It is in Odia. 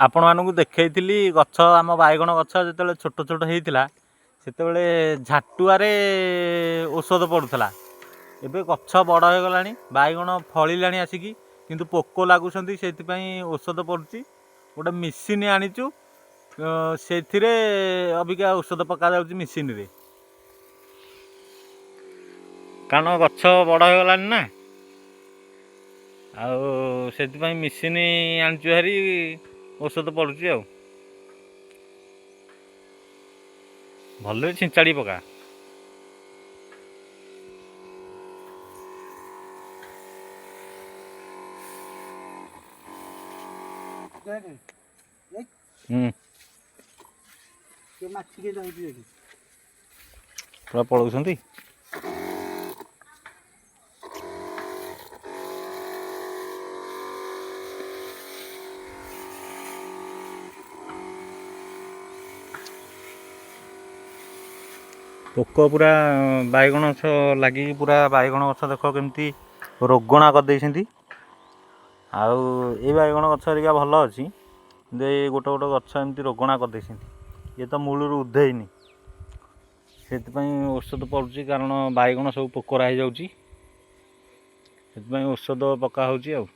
ଆପଣମାନଙ୍କୁ ଦେଖେଇଥିଲି ଗଛ, ଆମ ବାଇଗଣ ଗଛ ଯେତେବେଳେ ଛୋଟ ଛୋଟ ହେଇଥିଲା ସେତେବେଳେ ଝାଟୁଆରେ ଔଷଧ ପଡ଼ୁଥିଲା। ଏବେ ଗଛ ବଡ଼ ହେଇଗଲାଣି, ବାଇଗଣ ଫଳିଲାଣି ଆସିକି, କିନ୍ତୁ ପୋକ ଲାଗୁଛନ୍ତି, ସେଇଥିପାଇଁ ଔଷଧ ପଡ଼ୁଛି। ଗୋଟେ ମେସିନ୍ ଆଣିଛୁ, ସେଥିରେ ଅବିକା ଔଷଧ ପକାଯାଉଛି ମେସିନ୍ରେ, କାରଣ ଗଛ ବଡ଼ ହେଇଗଲାଣି ନା, ଆଉ ସେଥିପାଇଁ ମେସିନ୍ ଆଣିଛୁ ଭାରି, ଔଷଧ ପଡ଼ୁଛି। ଆଉ ଭଲରେ ଛିଞ୍ଚାଡ଼ି ପକା। ଦେଖେ। ହୁଁ। ସେ ମାଛି କେତେ ହଉଛି ଦେଖେ। ପୁରା ପଳଉଛନ୍ତି। ପୋକ ପୁରା ବାଇଗଣ ଗଛ ଲାଗିକି ପୁରା ବାଇଗଣ ଗଛ ଦେଖ କେମିତି ରୋଗଣା କରିଦେଇଛନ୍ତି। ଆଉ ଏଇ ବାଇଗଣ ଗଛ ହେରିକା ଭଲ ଅଛି, କିନ୍ତୁ ଏଇ ଗୋଟେ ଗୋଟେ ଗଛ ଏମିତି ରୋଗଣା କରିଦେଇଛନ୍ତି। ଇଏ ତ ମୂଳରୁ ଉଧେଇନି, ସେଥିପାଇଁ ଔଷଧ ପଡ଼ୁଛି, କାରଣ ବାଇଗଣ ସବୁ ପୋକରା ହେଇଯାଉଛି, ସେଥିପାଇଁ ଔଷଧ ପକା ହେଉଛି। ଆଉ